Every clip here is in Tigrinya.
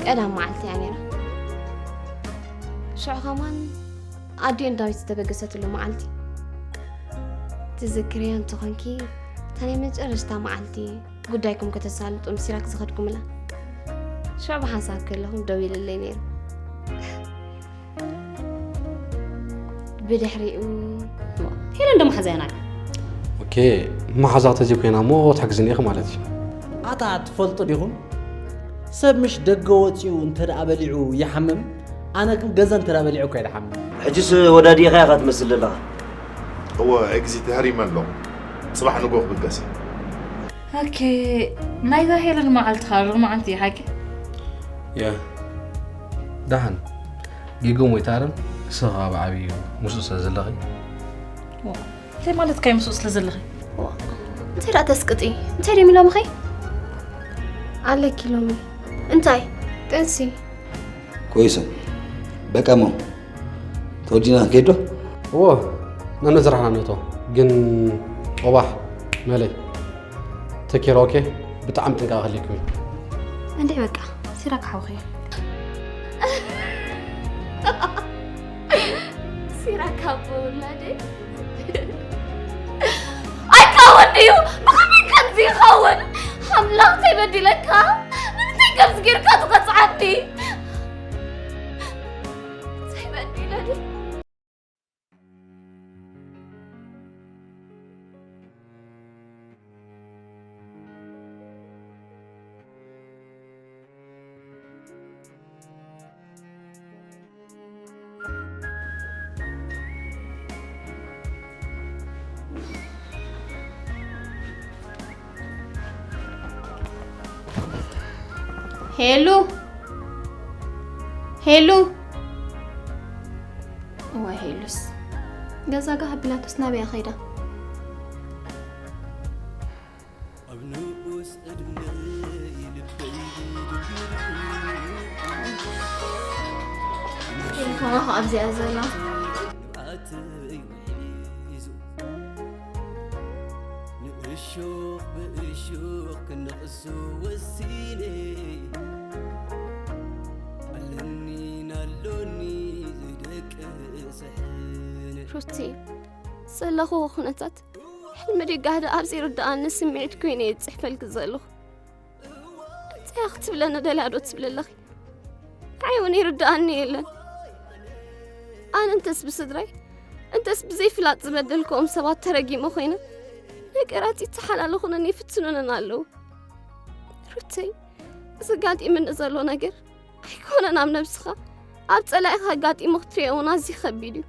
ቀዳም መዓልቲ እያ ነይራ። ሽዑ ኸማን ኣዲኡን ዳዊት ዝተበገሰትሉ መዓልቲ። ትዝክርዮ እንተኾንኪ፣ እታ ናይ መጨረሽታ መዓልቲ ጉዳይኩም ከተሳልጡ ምስ ሲራክ ዝኸድኩምላ። ሽዑ ብሓንሳብ ከለኹም ደዊልለይ ነይሩ። ብድሕሪኡ ሄለን ዶ መሓዛያ ናት? ኦኬ፣ መሓዛ ተዘይኮይና እሞ ትሕግዝኒ ኢኺ ማለት እዩ። ኣታ ትፈልጡ ዲኹም? ሰብ ምሽ ደገ ወፂኡ እንተ ደኣ በሊዑ ይሓምም፣ ኣነ ግን ገዛ እንተ ደኣ በሊዑ እኳ ይድሓምም። ሕጅስ ወዳዲእኻ ኢኻ ትመስል ዘለኻ። እወ፣ ኤግዚት ተሃሪመ ኣለኹ። ጽባሕ ንግሆ ክብገስ እየ። ኦኬ፣ ናይዛ ሄለን መዓልቲ ኻርር መዓልቲ እዩ ሓቂ? ያ፣ ደሓን። ጌጎም ወይ ታረም፣ ንስኻ ብዓብዩ ምስኡ ስለ ዘለኺ። ዋ፣ እንታይ ማለት ካይ ምስኡ ስለ ዘለኺ? ዋ፣ እንታይ ደኣ ተስቅጢ? እንታይ ድዮም ኢሎምኺ? ኣለኪ ሎሚ። እንታይ? ጥንሲ። ኮይሰ፣ በቃ እሞ፣ ተወዲና ክንከይድ ዶ? እዎ፣ ነነ ስራሕና ንእቶ። ግን፣ ኦባሕ፣ መለይ። ተኪሮ፣ ኦኬ? ብጣዕሚ ጥንቃቐ ክልይኩም እዩ። እንዴ በቃ፣ ሲራክ ሓውኺ። ሲራክ ኣቦ ውላደይ። ኣይከውን እዩ። ብኸመይ ከምዚ ይኸውን? ኣምላኽ እንታይ በዲለካ? ንምንታይ ከምዚ ጌርካ ትቐጽዓኒ? እንታይ በዲለ ድዩ? ሄሉ፣ ሄሉ። እዋይ ሄሉስ፣ ገዛ ጋህ ኣቢላቶስ ናበይ እያ ኸይዳ? ኣብ ንኡስ ዕድመይ ልበይ ድንግል ቴሌፎና ኸዓ ኣብዚኣ ዘላ። ንብዓተይ ውሒዙ ንእሾኽ ብእሾኽ ክነቕሶ ወሲነ። ኣለኒ ናሎኒ ዝደቅስ ሕነ። ሩቲ፣ ዘለኹዎ ኩነታት ሕልሚ ድዩ ጋህዲ ኣብ ዘይርድኣኒ ስምዒት ኮይነ እየ ዝጽሕፈልኪ ዘለኹ። እንታይ ክትብለኒ ደልያ ዶ ትብሊ ኣለኺ? ንዓይ እውን ይርድኣኒ የለን። ኣነ እንተስ ብስድራይ፣ እንተስ ብዘይፍላጥ ዝበደልክዎም ሰባት ተረጊመ ኮይነ፣ ነገራት ይተሓላለኹንን ይፍትኑንን ኣለዉ። ሩተይ፣ እዚ ኣጋጢሙኒ ዘሎ ነገር ኣይኮነን ኣብ ነብስኻ፣ ኣብ ጸላኢኻ ኣጋጢሙ ክትሪኦ እውን ኣዝዩ ከቢድ እዩ።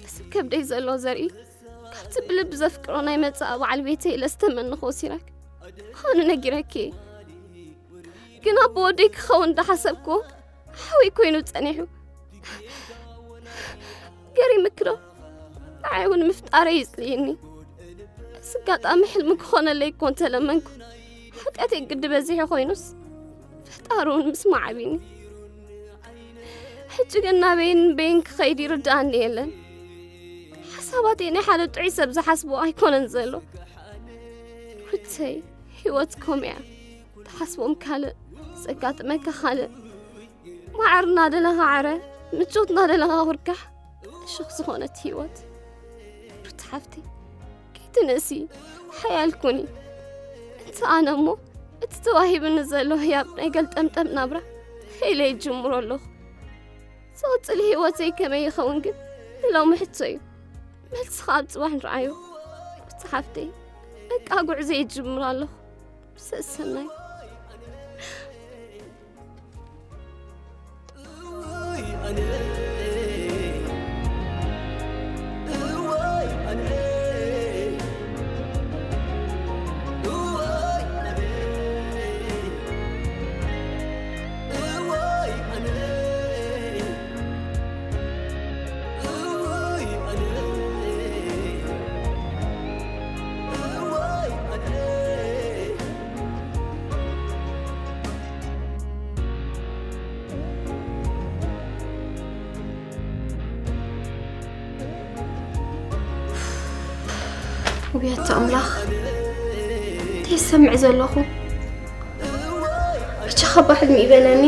እዚ ከብደይ ዘሎ ዘርኢ ካብቲ ብልቢ ዘፍቅሮ ናይ መጻኢ በዓል ቤተይ ኢለ ዝተመንኽዎ ሲራክ ምዃኑ ነጊረኪ እየ። ግን ኣቦ ወደይ ክኸውን እንዳሓሰብክዎ ሓወይ ኮይኑ ጸኒሑ። ገሪምኪ ዶ? ንዓይ እውን ምፍጣረይ ይጽልየኒ። እዚ ኣጋጣሚ ሕልሚ ክኾነለይ እኮ እንተለመንኩ፣ ሓጢኣተይ ግዲ በዚሑ ኮይኑስ፣ ፈጣሪ እውን ምስማዕ ኣቢኒ። ሕጂ ግን ናበይን በይን ክኸይድ ይርድኣኒ የለን። ሓሳባተይ ናይ ሓደ ጥዑይ ሰብ ዝሓስቦ ኣይኮነን ዘሎ። ሩተይ፣ ህይወት ከምኡ እያ። ትሓስቦም ካልእ፣ ዘጋጥመካ ካልእ። ማዕር እናደለኻ ዓረ፣ ምቾት እናደለኻ ኩርካሕ። እሾኽ ዝኾነት ህይወት። ሩት ሓፍተይ፣ ከይትንእሲ፣ ሓያል ኩኒ። እንተ ኣነ እሞ፣ እቲ ተዋሂብኒ ዘሎ ህያብ ናይ ገልጠምጠም ናብራ ኢለ ይጅምሮ ኣለኹ። ዝቕጽል ህይወተይ ከመይ ይኸውን ግን ንሎሚ ሕቶ እዩ። መልስኻ ኣብ ጽባሕ ንርኣዮ። ሩት ሓፍተይ፣ በቃ ጉዕዞ ይጅምር ኣለኹ። ሰሰናዩ። ውብያቶ ኣምላኽ፣ እንታይ ይሰምዕ ዘለኹ? ብቻኻ ካባ ሕልሚ ይበለኒ።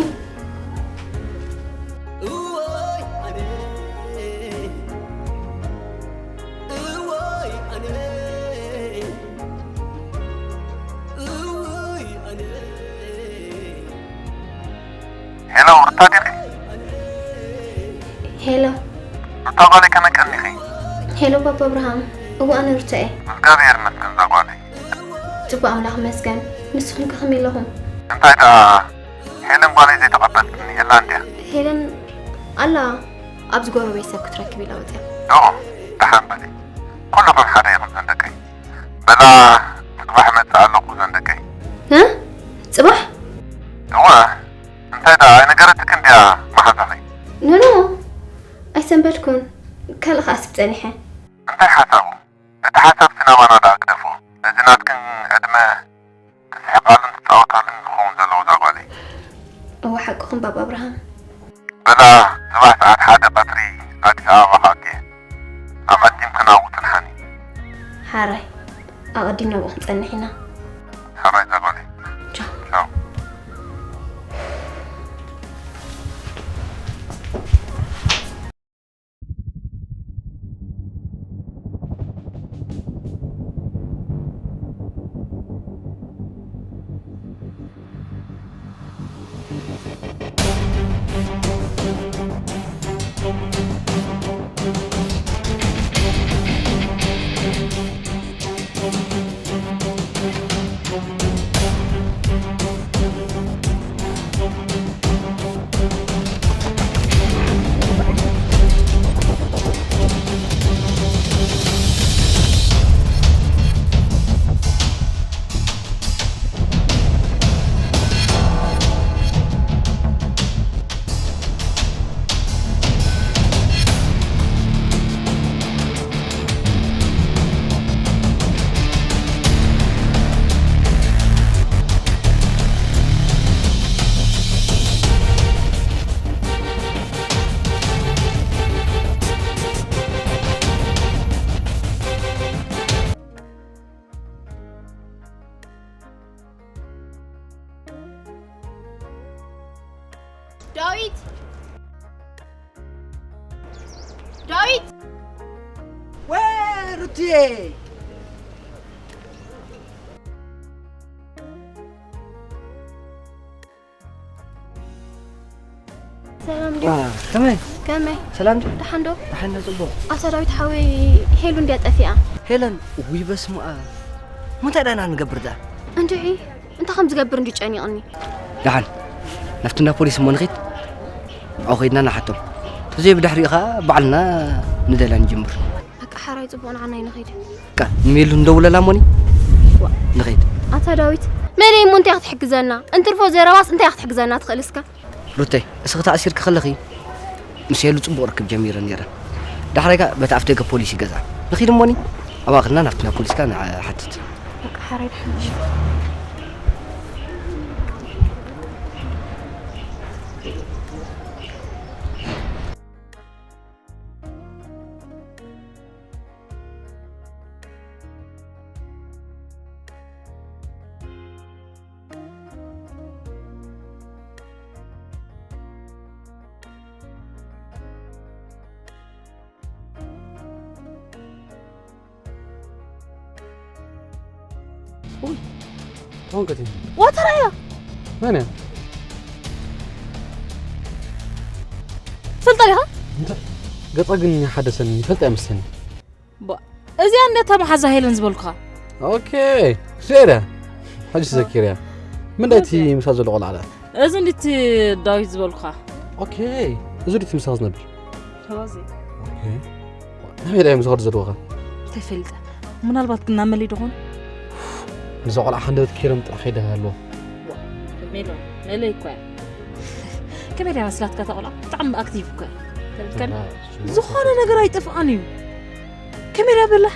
ሄሎ፣ ሩታ ዲኺ? ሄሎ። ሩታ ጓለይ፣ ከመይ ቀኒኺ? ሄሎ ባባ ኣብርሃም። እወ፣ ኣነ ሩታ እየ። እግዚኣብሔር ይመስገን፣ እዛ ጓለይ። ጽቡቕ ኣምላኽ ይመስገን። ንስኹም ከ ከመይ ኣለኹም? እንታይ ደኣ፣ ሄለን ጓለይ ዘይተቐበልትኒ የላ እንድያ? ሄለን ኣላ፣ ኣብዚ ጎረቤት ሰብ ክትረክብ ኢላ ወጽያ። ዶ፣ ደሓን በሊ። ኩልኹም ሓደ ኢኹም ዘን ደቀይ። በላ፣ ጽባሕ እመጽእ ኣለኹ ዘን ደቀይ። እ? ጽባሕ? እወ፣ እንታይ ደኣ፣ ኣይነገረትክን ድያ መሓዛኺ? ኖ፣ ኖ፣ ኣይሰንበድኩን። ካልእ ከኣ ኣስብ ጸኒሐ። እንታይ ሓሳቡ? እቲ ሓሳብሲ ናባና ደኣ ግደፎ። ነዚ ናትክን ዕድመ ትስሕቓሉን ትጻወታሉን ዝኸውን ዘለዎ እዛ ጓለይ። እወ፣ ሓቅኹም ባባ ኣብርሃም። በላ፣ ጽባሕ ሰዓት ሓደ ቀትሪ ኣዲስ ኣበባ ክኣቱ እየ። ኣቐዲምክን ኣብኡ ጽንሓኒ። ሓራይ፣ ኣቐዲምና ኣብኡ ክንጸንሕ ኢና። ሓራይ እዛ ጓለይ። ቻው። ቻው። ዳዊት! ዳዊት! ወይ ሩትዬ! ሰላም ድዩ? ከመይ? ከመይ? ሰላም ድዩ? ደሓን ዶ? ደሓን ዶ? ጽቡቕ። ኣታ ዳዊት ሓወይ፣ ሄሉ እንድያ ጠፊኣ። ሄለን፣ ውይ በስመ ኣብ። ምንታይ ደኣ ንገብር ደኣ? እንድዒ፣ እንታይ ከም ዝገብር እንድዩ ጨኒቕኒ። ደሓን፣ ናብቲ እንዳ ፖሊስ እሞ ንኺድ። ኣብኡ ኸይድና ንሓቶም። ተዘይ ብድሕሪኡ ኸኣ ባዕልና ንደላ ንጅምር። በቃ ሓራይ ጽቡቕ፣ ንዓና እዩ ንኺድ። በቃ ንሜሉ እንደውለላ እሞኒ። ንኺድ። ኣታ ዳዊት፣ መለይ እሞ እንታይ ክትሕግዘና? እንትርፎ ዘረባስ እንታይ ክትሕግዘና ትኽእል እስከ? ሩተይ፣ እስኺ ተኣሲርኪ ከለኺ ምስ ሄሉ ጽቡቕ ርክብ ጀሚረ ነይረ። ዳሕራይ ከኣ በቲ ኣፍደገ ፖሊስ ይገዝኣ። ንኺድ እሞኒ፣ ኣብኣ ኸድና ናብቲ ናይ ፖሊስ ከኣ ንሓትት። በቃ ሓራይ ድሓን። ተወንከቲ ዋተራያ መን እያ? ትፈልጣ ዲኻ? እንተ ገጻ ግን ይሓደሰኒ ይፈልጥ ኣይመስለኒ። ባ እዚኣ እንደ ተመሓዛ ሄለን ዝበልኩኻ። ኦኬ፣ እዚኣ እያ። ሕጂ ተዘኪርያ። ምን ዳይቲ ምሳ ዘሎ ቆልዓ ደኣ? እዚ እንድቲ ዳዊት ዝበልኩኻ። ኦኬ፣ እዚ ድቲ ምሳኻ ዝነብር? ተዋዚ ኦኬ። ናበይ ደኣ እዮም ዝኸዱ ዘለዉ ኸ? ተፈልጠ ምናልባት ግን ናብ መለይ ዶኾን ንዛ ቆልዓ ሓንደበት ኬሮም ጥራሕ ከይደ ኣለዎ። ሜሎ መለይ እኮ እያ። ከመይ ደኣ መስላትካ እታ ቆልዓ? ብጣዕሚ ኣክቲቭ እኮ እያ። ተብልካኒ ዝኾነ ነገር ኣይጠፍኣን እዩ። ከመይ ደኣ በላሕ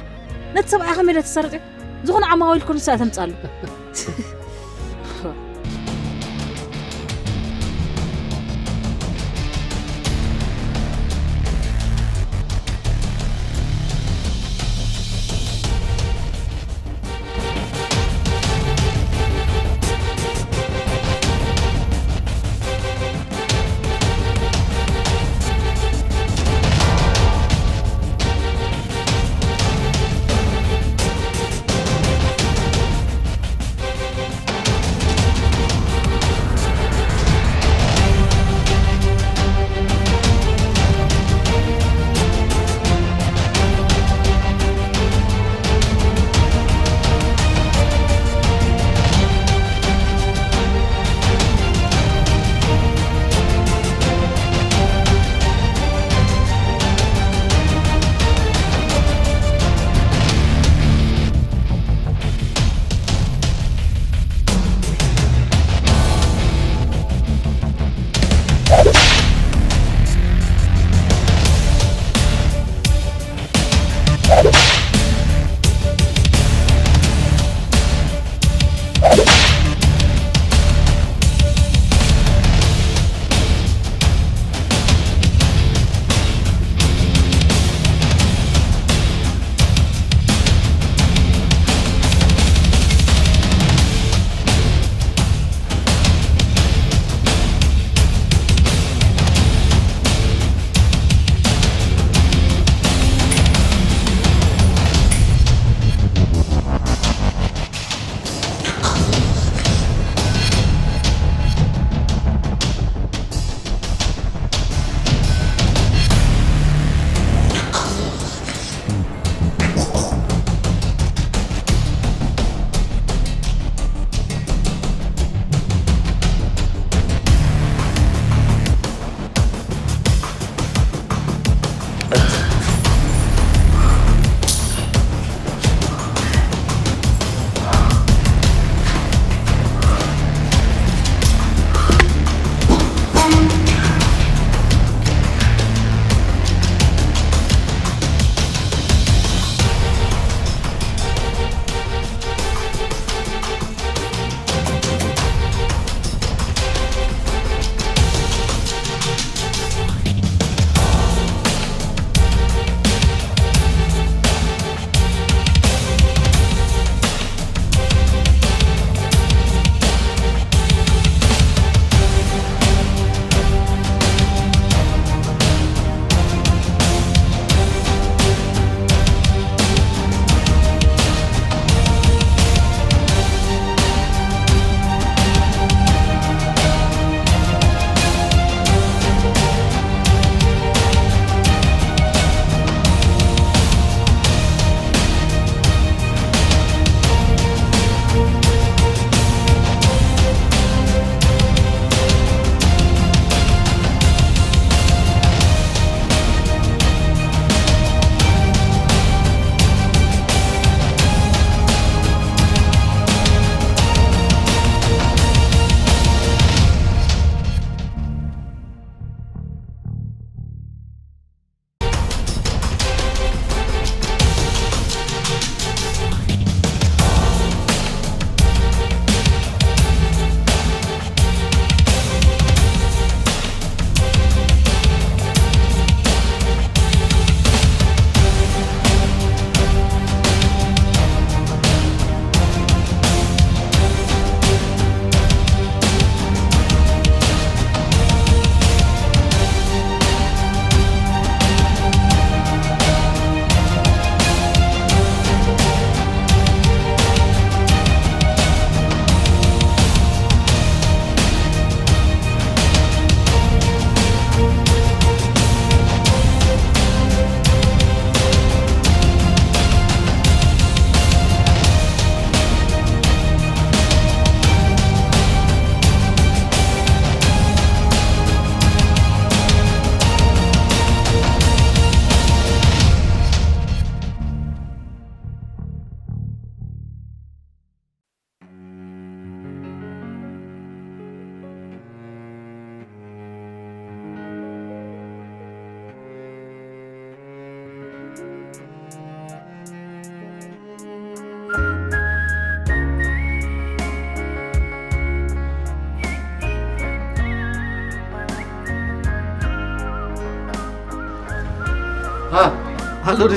ነቲ ሰብኣያ ከመይ ደኣ ተሳርጥ ዝኾነ ዓማዊል ኮን ሰኣ ተምጻሉ።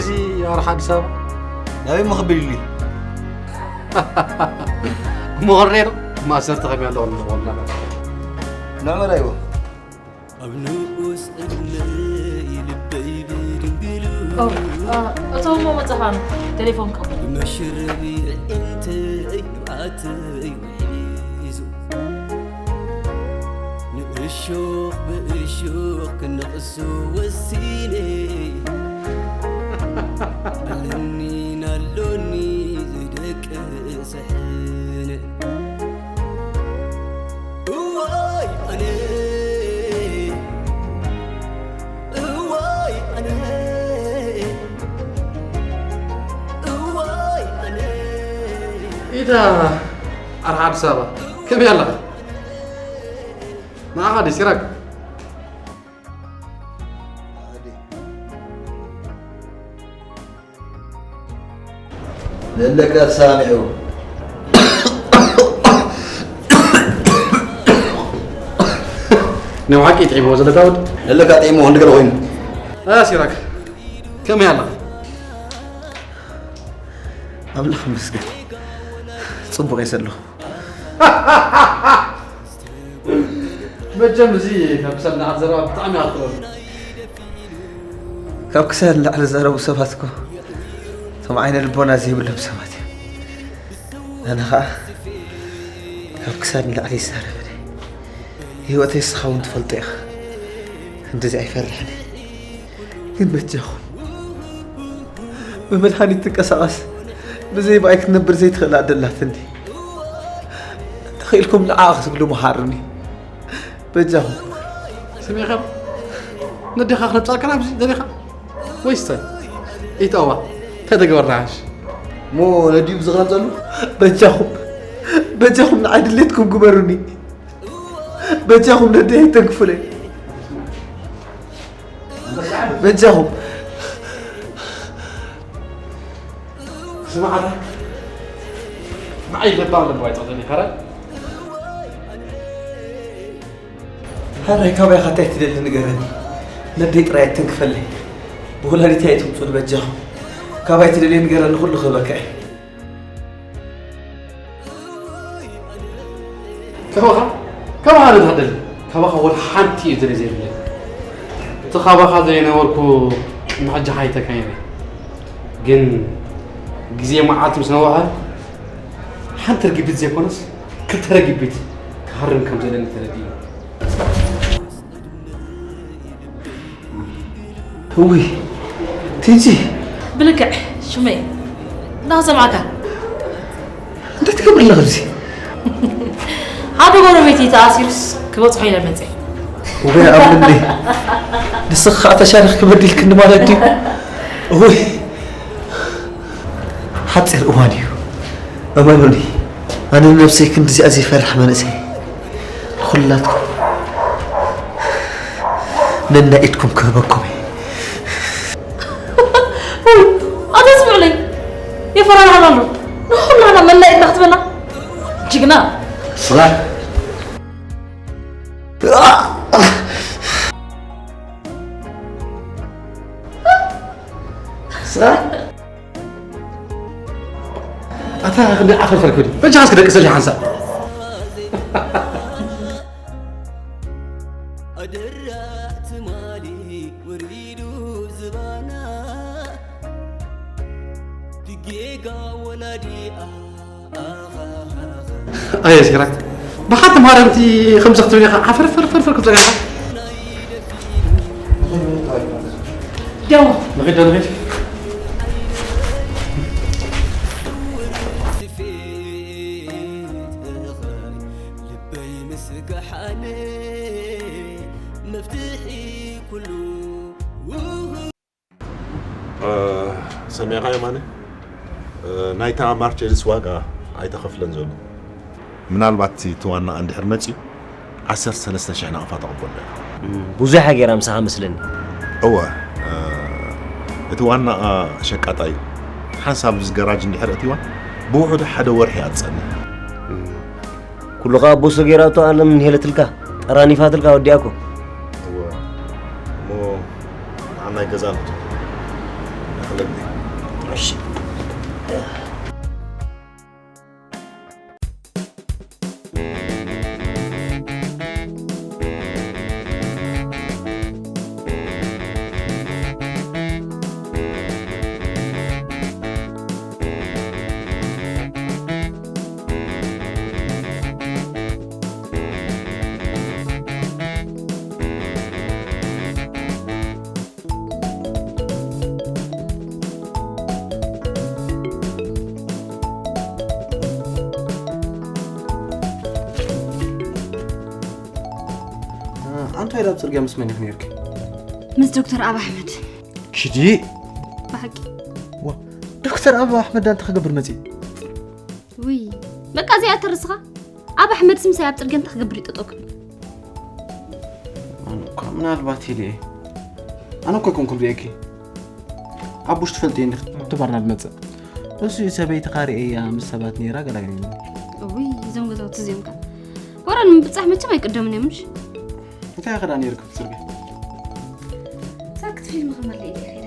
እዚ ኣርሓ ኣዲስ ኣበባ ናበይ መኽብል ኢሉ እዩ? መኾረይ ዶ? ማእሰርቲ ከመይ ኣለዎ ንኾና? ንዕመር ኣይዎ። ኣብ ንኡስ ዕድመይ ልበይ ብድንግሉ ኦ፣ ኣ፣ እቶም እሞ መጻኻ ቴሌፎን ክቕበል። ብመሽረቢ ኣዒንተይ ንብዓተይ ውሒዙ ንእሾኽ ብእሾኽ ክነቕሶ ወሲነ። ኣለኒ ናሎኒ ዘይደቅስ ሕነ። እዋይ ኣነ፣ እዋይ ኣነ፣ እዋይ ኣነ። ኢታ ኣርሓ ኣዲስ ኣበባ ከመይ ኣለኻ? ንዓኻ ድዩ ሲራክ? ለለካ ሰሚዑ። ናይ ብሓቂ ጥዒምዎ ዘለካ ወዲ? ለለካ ጥዒምዎ እንድገለ ኮይኑ። እ፣ ሲራክ፣ ከመይ ኣለኻ? ኣምላኽ ይመስገን፣ ጽቡቕ እየ ዘለኹ። መቸም እዚ ካብ ክሳድ ንላዕሊ ዘረባ ብጣዕሚ እያ ትኽእሎ። ካብ ክሳድ ንላዕሊ ዝዛረቡ ሰባት እኮ እቶም ዓይነ ልቦና ዘይብሎም ሰባት እዮም። ኣነ ኸዓ ካብ ክሳድ ንላዕሊ ይዛረብ እየ። ህይወተይ ንስኻ እውን ትፈልጦ ኢኻ። ክንድዚ ኣይፈርሕን እየ። ግን በጃኹም ብመድሃኒት ትንቀሳቐስ፣ ብዘይ ብኣይ ክትነብር ዘይትኽእል ኣደ ኣላትኒ። ተኽኢልኩም ንዓኣ ክትብሉ መሃሩኒ። በጃኹም። ስሚዕኻ ነዴኻ ክነብጻልካ ናብዚ ደሊኻ? ወይስ ታይ? ኢተዋ፣ እንታይ ተገበርና ሓሽ? እሞ ነዲኡ ብዚ ክነብጸሉ? በጃኹም፣ በጃኹም ንዓይ ድሌትኩም ግበሩኒ። በጃኹም ነደይ ኣይተንክፉለይ። በጃኹም። ስማዓታ፣ ንዓይ ለባም ለባም ኣይትቕደኒ፣ ሓራይ? ሓራይ፣ ካባይ ኸ እንታይ ትደሊ ንገረኒ። ነደይ ጥራይ ኣይተንክፈለይ። ብወላዲተይ ኣይትምጹኒ በጃኹም። ካባይ ትደልዮ ንገረኒ፣ ኩሉ ክህበካ እየ። ካባኻ፣ ካባኻ ዶ ትሓደል? ካባኻ ወላ ሓንቲ እዩ ዝርኢ ዘይብለይ። እቲ ካባኻ ዘይነበርኩ ቅድሚ ሕጂ ሓይተካ እየ። ግን ግዜ መዓልቲ ምስ ነውሐ፣ ሓንቲ ርግቢት ዘይኮነስ፣ ክልተ ረጊቢት ክሃርም ከም ዘለኒ ተረዲእኒ። እውይ፣ ቲጂ። ብልክዕ፣ ሽመይ፣ እንዳሰማዕካ። እንታይ ትገብሪ ኣለኺ ኣብዚ? ሓደ ጎረቤተይ ተኣሲሩስ ክበጽሖ ኢለ መጸ። እውይ፣ ኣምንኒ። ንስኺ ኸኣ ተሻሪኽኪ በዲልክኒ ማለት ድዩ? እውይ። ሓጺር እዋን እዩ። እመኑኒ፣ ኣነ ንነብሰይ ክንድዚኣ ዘይፈርሕ መንእሰይ። ኩላትኩም ነናይ ኢድኩም ክህበኩም እየ። ወይ፣ ኣታ ስምዕለይ፣ የፈራርሓና ኣሎ። ንኹላና መናይ ኢድና ክትበና? ጅግና። ስራሕ። ስራሕ። ኣታ ክንደይ ዓፈርፈር ክብል እዩ። በጃኻ እስኪ ደቅሰለይ ሓንሳእ። ኣደራ ትማሊ ወሪዱ ዝባና ትጌጋ ወላዲኣ ኣየ ሲራክ፣ ብሓንቲ ማርያምቲ ከምዚ ክትብል ኢኻ ዓፈር ፈር ፈር ፈር ክትብል ኢኻ። ደው። ንኺድ ዶ ንኺድ? ልበይ ምስጋሓነ መፍትሒ ኩሉ ሰሚዕኻዮ ማነ? ናይታ ማርቸዲስ ዋጋ ኣይተኸፍለን ዘሎ። ምናልባት እቲ ዋና እንድሕር መጺኡ ዓሰርተ ሰለስተ ሽሕ ናቕፋ ተቐበሎ ኢኻ። ብዙሕ ገይራ ምሳኻ መስለኒ። እወ፣ እቲ ዋና ሸቃጣ እዩ። ሓንሳብ እዚ ገራጅ እንድሕር እቲዋ ብውሑዱ ሓደ ወርሒ እያ ትጸንሕ። ኩሉ ኸኣ ቦሶ ጌራቶ ኣለም ሄለትልካ፣ ጠራኒፋትልካ ወዲኣኮ። እወ፣ እሞ ንዓናይ ገዛ ንእቶ። ንኽለ ኣንታ ኢላ ኣብ ጽርግያ ምስ መን ኢኺ ነይርኪ? ምስ ዶክተር ኣብ ኣሕመድ። ሽዲ ብሓቂ ዋ ዶክተር ኣብ ኣሕመድ እንታይ ክገብር መጺ? ውይ በቃ እዚኣ ተርስኻ። ኣብ ኣሕመድ ስምሳይ ኣብ ጽርግያ እንታይ ክገብር ይጠጠው ክብል? ኣነ እኳ ምናልባት ኢለ እየ። ኣነ እኮ ኣይኮንኩን ርእየኪ። ኣቡሽ ትፈልጥዮ እንዲኺ ትባርና ዝመጽእ። እሱ እዩ ሰበይትኻ ርእየያ ምስ ሰባት ነይራ ገላገለኒ። ውይ እዞም ገዛውቲ እዚኦም ከ ወረ ንምብጻሕ መቸም ኣይቅደምን እዮም ምሽ? እንታይ ክዳ ነይርክ ብጽርግያ? ሳክት ፊልም ክመልእ ኢለ ከይደ።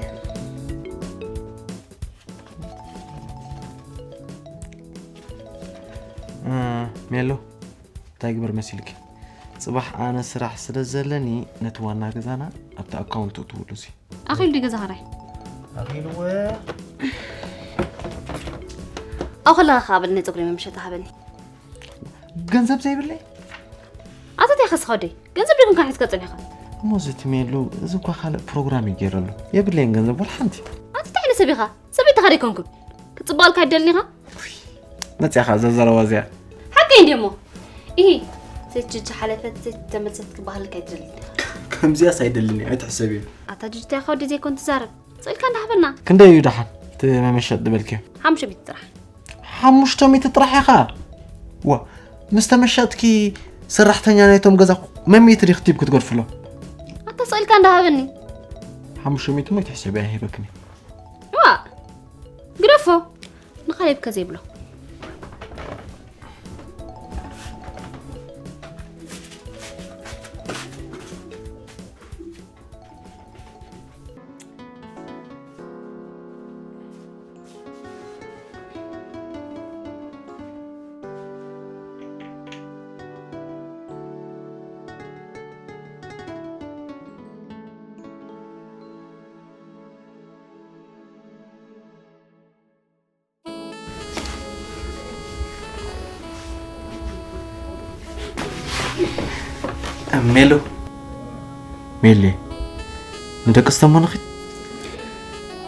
ሜሎ እንታይ ግበር መሲልኪ? ጽባሕ ኣነ ስራሕ ስለ ዘለኒ ነቲ ዋና ገዛና ኣብቲ ኣካውንት እትውሉ ሲ ኣኺሉ ድዩ ገዛ ኸራይ? ኣኺልወ ኣኸለኻ ከኣ በልኒ ጸጉሪ መምሸጢ ሃበኒ። ገንዘብ ዘይብለይ ኣቶ እንታይ ከስኻ ወደይ ገንዘብ ደይኮንካ ሒዝካ ጸኒሕካ። እሞ እዚ ትሜሉ እዚ እኳ ካልእ ፕሮግራም ይገይረሉ የብለይን ገንዘብ ወላ ሓንቲ። ኣቶ እንታይ ዓይነት ሰብ ኢኻ? ሰበይትኻ ደይኮንኩን ክጽበቐልካ ይደልን ኢኻ? መጽያኻ ዘዘረባ እዚኣ ሓቀይ እንዲሞ። ኢሂ ሰይቲ ጅጂ ሓለፈት ሰይቲ ተመልሰት ክበሃልካ ኣይትደልን ኢኻ። ከምዚኣስ ኣይደልን እየ ኣይትሕሰብ እዩ። ኣታ ጅጂ እንታይ ኢኻ ወዲ ዘይኮን ትዛረብ? ስእልካ እንዳሃበና። ክንደይ እዩ ደሓን እቲ መመሸጥ ዝበልክዮ? ሓሙሽተ ሚእቲ ጥራሕ። ሓሙሽተ ሚእቲ ጥራሕ ኢኻ? ዋ ምስ ተመሸጥኪ ሰራሕተኛ ናይቶም ገዛ መሚእቲ ዲኽቲብ ክትገድፍሎ? ኣታ ስእልካ እንዳሃበኒ። ሓሙሽተ ሚእቲ ሞ ይትሕሰብ እያ ሂበክኒ። ዋ ግደፎ ንኻሌብ ከዘይብሎ። ሜሉ ሜሌ ንደቅስ ተሞ ንኺድ።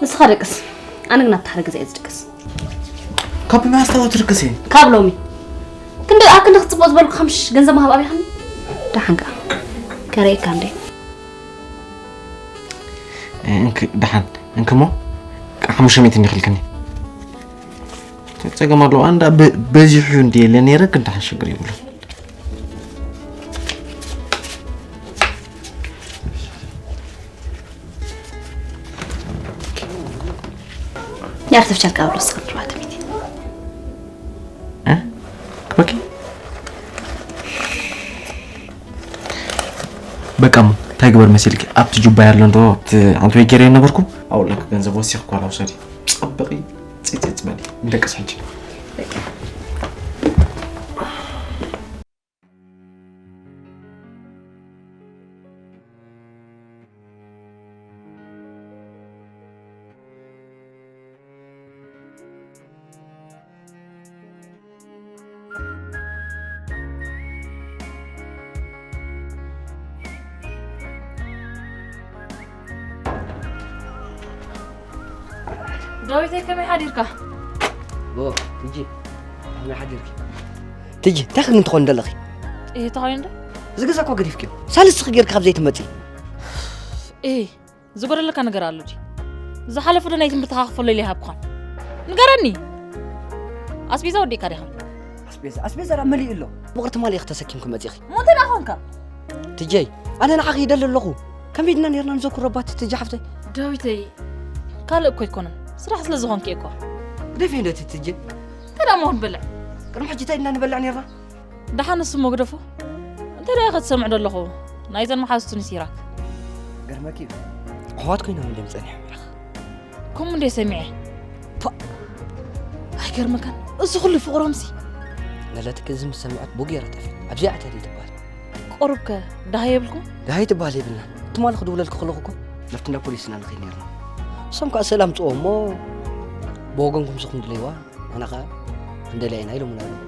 ንስኻ ደቅስ፣ ኣነ ግን ኣብቲ ሓደ ገዛ እየ ዝድቅስ። ካብ ማስታወት ርክስ እየ። ካብ ሎሚ ክንዲ ኣብ ክንዲ ክትፅብኦ ዝበልኩ ከምሽ ገንዘብ ምሃብ ኣብይኻኒ። ደሓን ከኣ ከርእየካ እንደ እንክ ደሓን እንክሞ ሓሙሽተ ሚእቲ እንዲኽልክኒ። ጸገም ኣለዎ ኣንዳ በዚሑ እንዲ የለ ነይረ ግን ደሓን ሽግር ይብሉ። የርትፍቻል ካብሎ ስክር ሸውዓተ ሚእቲ። እ? ክበኪ? በቃ እሞ እንታይ ግበር መሲልኪ ኣብቲ ጁባ ያሎ እንዶ ኣብቲ ኣንቶይ ገይረ ነበርኩ ኣውላክ ገንዘብ ወሲኽ ኳላ ውሰዲ ጸብቂ ጽጽጽ በሊ ንደቅስ ሕጂ ዳዊተይ ከመይ ሓዲርካ? ኦ ትጂ ከመይ ሓዲርኪ? ትጂ እንታይ ክኒ ትኾን ዘለኺ? እህ ተኾይኑ ዶ? እዚ ገዛ እኮ ገዲፍክዮ ሳልስቲ ጌርካ ካብ ዘይትመፂ። እህ ዝጎደለካ ነገር ኣሎ ድዩ? ዝሓለፈ ዶ ናይ ትምህርቲ ክኸፍሎ ኢለ ይሃብኩኻን? ንገረኒ። ኣስቤዛ ወዲእካ ዲኻ? ኣስቤዛ ኣስቤዛ ዳ መሊኡ ኣሎ። ምቕርቲ ማሊእኺ ተሰኪምኪ መፂእኺ። ሞንተ ዳ ኾንካ? ትጀይ ኣነ ንዓኺ ይደሊ ኣለኹ። ከመይ ድና ነርና ንዘኩረባት ትጂ ሓፍተይ? ዳዊተይ ካልእ እኮ ኣይኮነን ስራሕ ስለ ዝኾንኪ እኮ። ግደፊ እንደ ትጂ። እንታይ ዳ መሆን በልዕ? ቅድሚ ሕጂ እንታይ ድና ንበልዕ ነርና? ደሓን ንሱ እሞ ግደፎ። እንታይ ደኣ ኢኻ ትሰምዕ ዘለኹ? ናይዘን መሓዙቱ ንሲራክ። ገርመኪ እዩ። ኣሕዋት ኮይኖም እንድዮም ጸኒሖም ኢኻ። ከምኡ እንድየ ሰሚዐ። ገርመካን እዚ ኩሉ ፍቕሮምሲ። ነለትኪ እዚ ምስ ሰምዐት ቡግ እያ ረጠፈ። ኣብዚ ኣዕተሪ ትበሃል። ቆሩብከ ደሃይ የብልኩም? ደሃይ ትበሃል የብልና። ትማሊ ክድውለልኪ ከለኹ እኮ ናብቲ እንዳ ፖሊስ ኢና ንኸይድ ነርና። እሶም ከኣ ሰላም ጽዎ እሞ ብወገንኩም ስኹም ድለይዋ ንሕና ከኣ እንደልያ ኢና ኢሎምና ኣለዉ።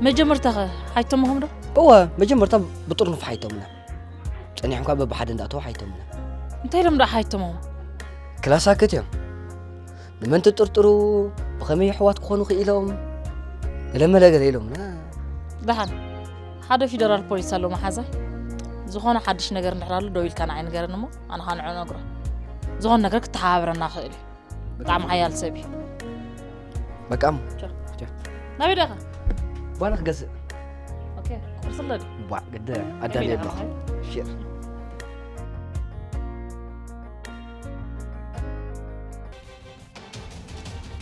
መጀመርታኸ ሓይቶምኹም ዶ? እወ፣ መጀመርታ ብጥርኑፍ ሓይቶምና። ጸኒሖም ከኣ በብሓደ እንዳእተዉ ሓይቶምና። እንታይ ኢሎም ደኣ ሓይቶምኹም? ክላሳክት እዮም። ንመን ትጥርጥሩ? ብኸመይ ኣሕዋት ክኾኑ ክኢሎም? ገለመለ ገለ ኢሎምና። ደሓን ሓደ ፊደራል ፖሊስ ኣሎ መሓዛይ። ዝኾነ ሓድሽ ነገር እንድሕር ኣሎ ደው ኢልካ ንዓይ ንገረኒ እሞ ኣነ ኸኣ ንዕኡ እነግሮ። ዝኾነ ነገር ክተሓባበረና ክእል እዩ። ብጣዕሚ ሓያል ሰብ እዩ። በቃ እሞ። ቻው። ቻው። ናበይ ደኻ? ጓና ክገዝእ። ኦኬ፣ ቁርሲ ኣሎ ድዩ? ቧዕ፣ ግደ ኣዳልየ ኣለኹ። ሺር።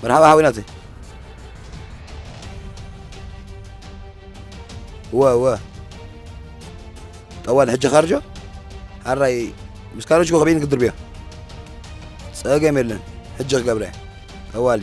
መርሓባ ሓወይ ናተይ። እወ፣ እወ። ጠዋል ሕጂ ካርጆ? ሓራይ ምስ ካርጆ ከመይ ንክድርብዮ? ጸገም የለን። ሕጂ ክገብረ እየ። ጠዋሊ።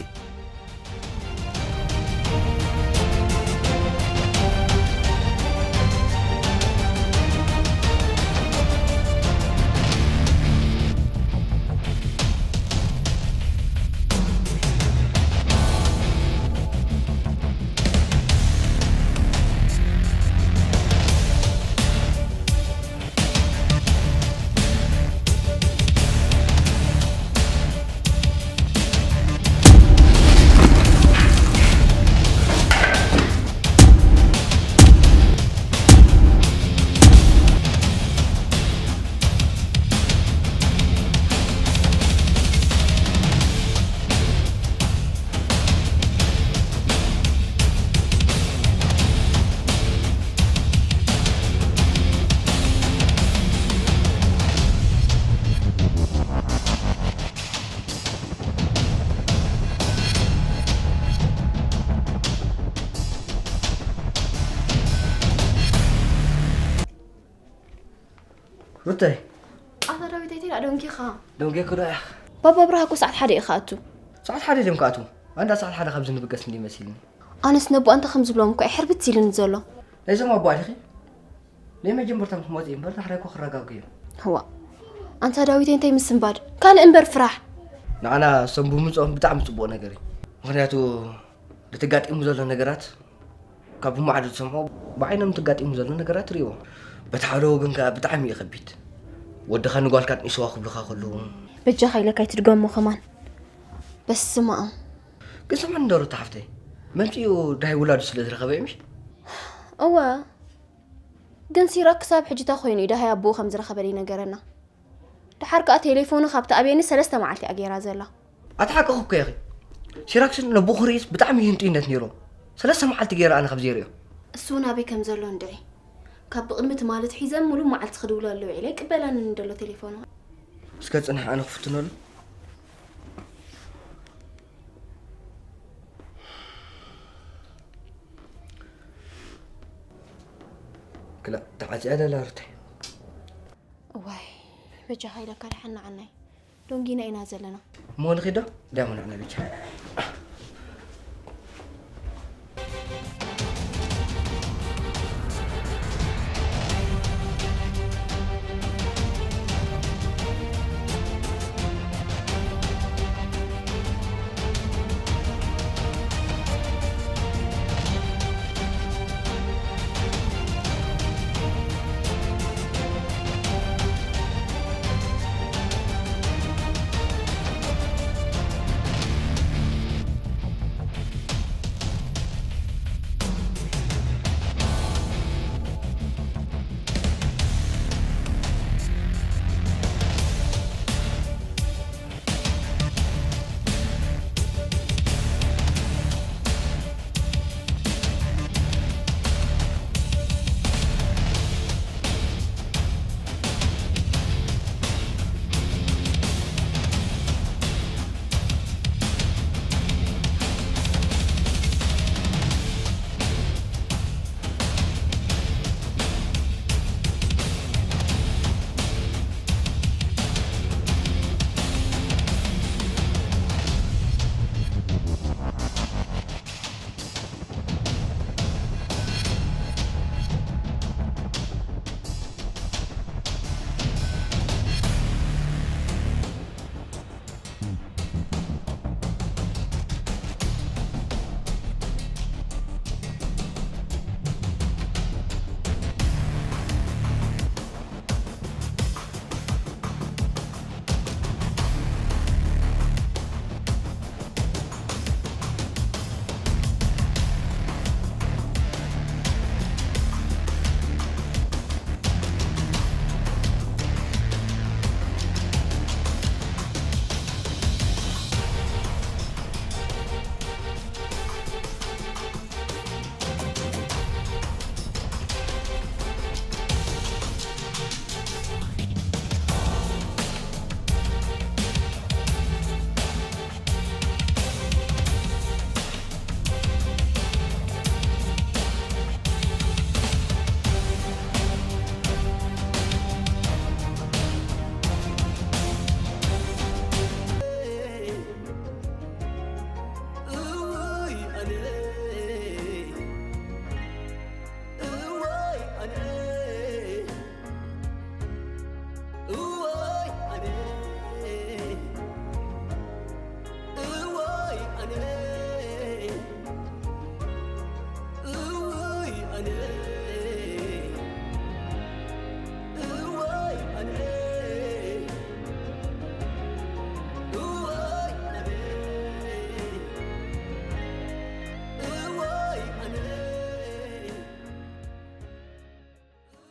ሩተይ። ኣታ ዳዊት፣ ኣይትልኣ ደንጊኻ። ደንጊኹ ዶ እያ? ባባ ኣብርሃ እኮ ሰዓት ሓደ እዩ ክኣቱ። ሰዓት ሓደ ድዮም ክኣትዉ? ኣንዳ ሰዓት ሓደ ካብዚ ንብገስ እንዲ መሲልኒ። ኣነስ ነቦኣ እንታይ ከም ዝብሎም እኮ እዩ ሕርብት ኢሉኒ ዘሎ። ናይዞም ኣቦኣ ዲኺ? ናይ መጀመርታ ምስ መጽኡ እምበር ዳሕራይ እኮ ክረጋግኡ እዮም። ህዋ። ኣንታ ዳዊተይ፣ እንታይ ምስንባድ? ካልእ እምበር ፍራሕ። ንዓና እሶም ብምምጽኦም ብጣዕሚ ጽቡቕ ነገር እዩ። ምኽንያቱ፣ እቲ ጋጢሙ ዘሎ ነገራት ካብ ብማዕዶ ዝሰምዖ ብዓይኖም እቲ ጋጢሙ ዘሎ ነገራት ርእይዎ። በቲ ሓደ ወገን ከኣ ብጣዕሚ እዩ ከቢድ። ወድኻ ንጓልካ ንእስዋ ክብሉኻ ከለዉ። በጃኻ ኢለካ ኣይትድገሞ ከማን። በስመ ኣብ። ግን ስምዕኒ እንዶ ሩታ ሓፍተይ፣ መምጽኡ ዳሃይ ውላዱ ስለ ዝረኸበ እዩ ምሽ? እወ። ግን ሲራክ ክሳብ ሕጂ እንታይ ኮይኑ እዩ ዳሃይ ኣቦኡ ከም ዝረኸበ ዘይነገረና? ደሓር ከኣ ቴሌፎኑ ካብ ትኣብየኒ ሰለስተ መዓልቲ እያ ገይራ ዘላ። ኣቲ ሓቅኺ እኮ ኢኺ። ሲራክስን ነቦ ክርእይስ ብጣዕሚ እዩ ህንጡይነት ነይርዎ። ሰለስተ መዓልቲ ገይረ ኣነ ካብ ዘይርእዮ። እሱ እውን ኣበይ ከም ዘሎ እንድዒ። ካብ ብቕድሚ ትማሊ ኣትሒዘ ሙሉእ መዓልቲ ክድውለሉ ውዒለ ኣይቅበለንን ደሎ ቴሌፎኑ። እስከ ጽንሕ ኣነ ክፍትነሉ። ክላ ተዓጽያ ደላ ሩተይ። እዋይ በጃኻ ኢለካ ደሓን ንዓናይ ዶንጊና ኢና ዘለና። እሞ ንኺዶ ዳሞ ንዕና ብቻ።